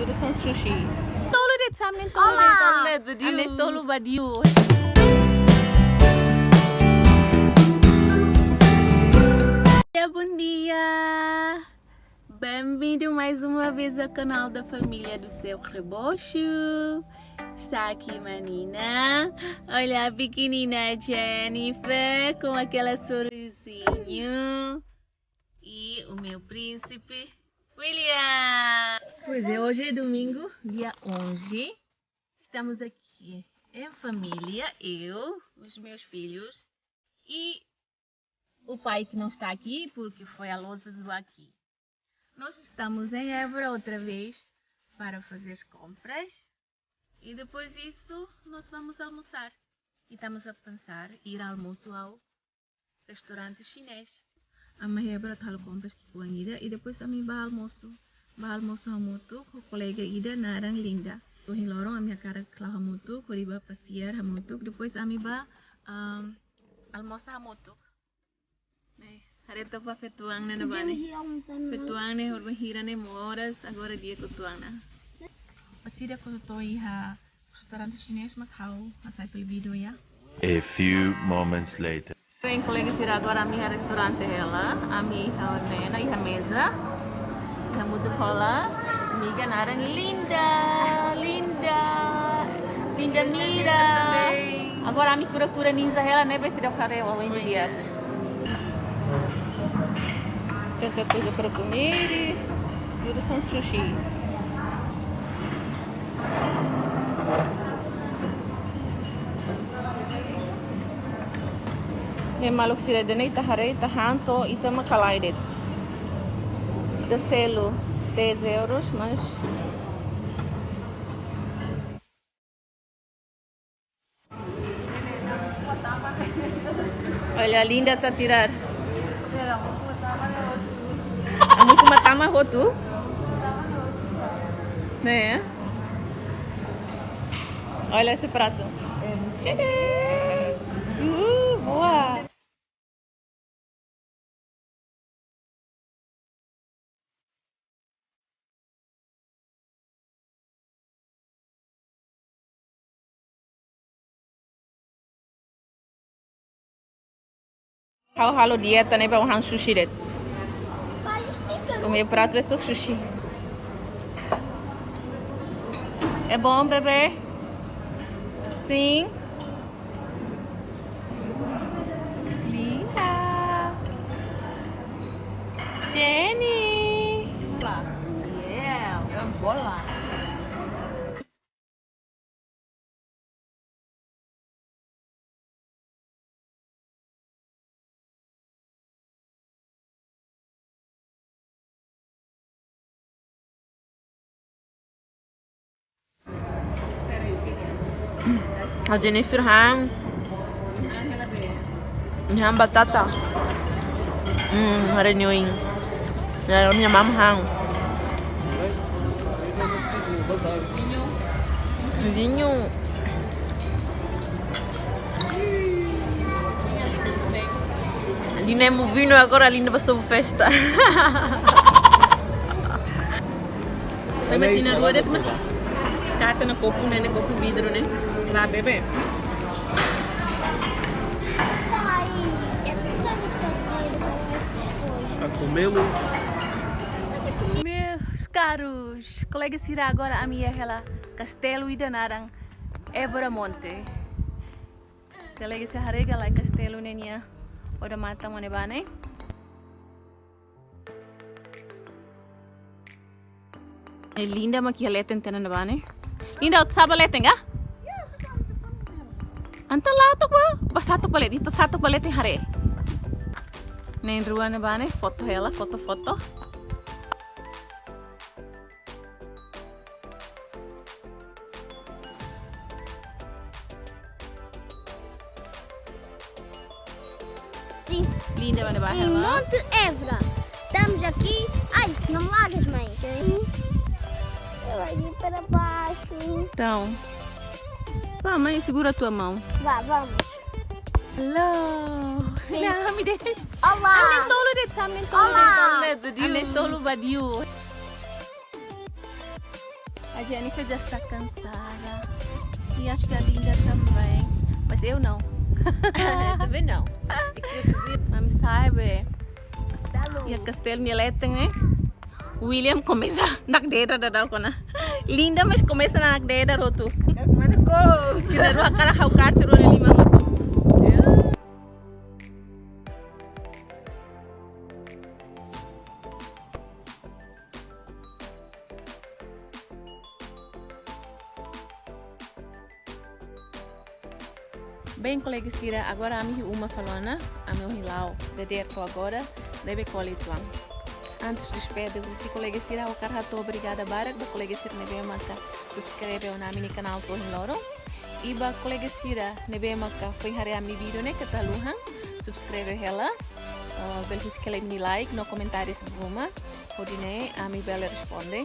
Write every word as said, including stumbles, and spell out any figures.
Tudo são sushi. Tolu de'it, ami na'in tolu de'it. Olá. Ami na'in tolu badiu. Ami na'in tolu badiu. Bom dia, bom dia. Bem-vindo mais uma vez ao canal da família do seu Rebocho. Está aqui, manina. Olha a pequenina Jennifer com aquele sorrisinho. E o meu príncipe, William. Pois é, hoje é domingo, dia onze. Estamos aqui em família, eu, os meus filhos e o pai que não está aqui porque foi a lousa do aqui. Nós estamos em Évora outra vez para fazer as compras e depois disso nós vamos almoçar. E estamos a pensar ir almoço ao restaurante chinês. Ami mai Évora atu halo kompras ki'ikoan ida, i depois ami bá almosu. Bá almosu hamutuk ho kolega ida naran Linda. Ohin loron ami hakarak la'o hamutuk, hodi bá pasiar hamutuk, depois ami bá, ahm, almosa hamutuk. Ne'e, haree took ba feto-oan ne'e ne'ebá ne'e. Feto-oan ne'e, horibainhira ne'e moras, agora di'ak uitoan ona. Pasiar de'it to'o iha restaurante chinês mak ha'u hasai fali vídeo ya. A few moments later. Bem, kolega sira, agora ami iha restaurante hela, ami iha ne'e ona iha meza. Iha hamutuk ho ami-nia amiga naran Linda, Linda, Linda Mira. Agora ami kura-kura ninja hela ne'ebé seidauk haree oin di'ak. Tanta coisa para comer e tudo são sushi. Ne'e maluk sira, ida-ne'e ita haree, ita han to'o ita mak halai de'it. Ita selu dez euros, mas olha, Linda está a tirar. Amu kuma tama hotu? Ne'e? Olha esse prato. Tcharam! Uh, boa! Ha'u halo dieta ne'ebé ha'u han sushi de'it. O meu prato é só sushi. É bom, bebé? Sim. Linda. Jenny. Yeah, é boa. A Jennifer han, han batata. Hmm, haree nia oin. Ya, minha mama han. Vinho. Linda é vinho, agora Linda passou festa. Bebé, tinan rua de'it mas. Kata na kopu ne'e, ne'e kopu vidru ne'e. Vá, bebé. Pai, é tudo a brincadeira com essas coisas. A comê-lo. Meus caros, kolega sira, agora ami iha hela kastelu ida naran Évora Monte. Kolega sira, haree ka lae kastelu ne'e nia odamatan mak ne'ebá ne'e. E Linda mak iha leten tiha ona ne'ebá ne'e. Linda, o saba leten ka? Entaun la'o took ba, bá sa'e took ba leten, ita sa'e took ba leten haree. Na'in-rua ne'ebá ne'e, foto hela, foto, foto. Linda, mana bahar, em Monte Évora. Estamos aqui. Ai, não me largues, mãe. Eu aqui para baixo. Então, vá, mãe, segura a tua mão. Vá, vamos. Hello. Sim. Não, me deixa. Olá. Ami na'in-tolu de'it, ami na'in-tolu. Olá. De'it, ami na'in-tolu badiu. A Jennifer já está cansada. E acho que a Linda também. Mas eu não. Também não. Ami sa'e be. Iha kastelu nia leten, eh. William komesa nakdedar daudaun ona. Linda mós komesa nakdedar hotu. Mana ko? Sira rua hakarak ha'u kaer sira rua nia liman hotu. Bem, kolega sira, agora ami iha uma fali ona, ami ohin la'o dadeer to'o agora, ne'ebé kole uitoan. Antes despede husi kolega sira, ha'u hakarak hato'o obrigada barak ba kolega sira ne'ebé maka subscreve ona ami-nia kanál to'o ohin loron. I ba kolega sira ne'ebé maka foin haree ami-nia vídeo ne'e keta haluha subscreve hela. Ah, bele husik hela imi-nia like no komentáriu ruma, hodi nune'e ami bele responde.